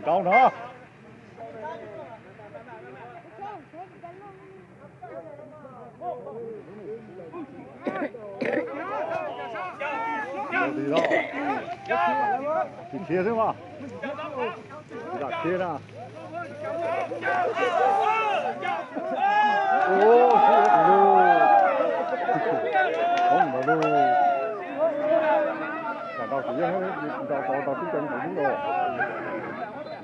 Nrau no. Tig los, tig khiav xwb mas. Tig khiav na. Ua, tig lauj. Hov ntawd lauj. Nram nraud kuv yeej nrau tau tau tib co ntawd lub los.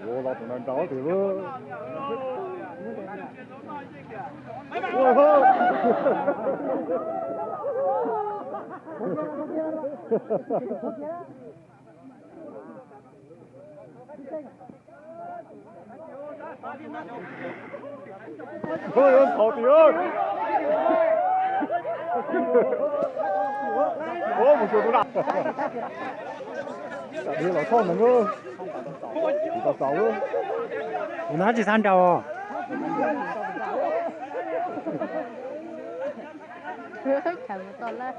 Ua los tus ntawd nrau tiag lauj. Ntxhov tiag. Mus xyuas tus na. Tam dim los txog ntawd, tau tau. Tus no tsis txhob nrau. Chaw mus toj lawm.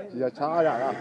Tsis yog tshab yam.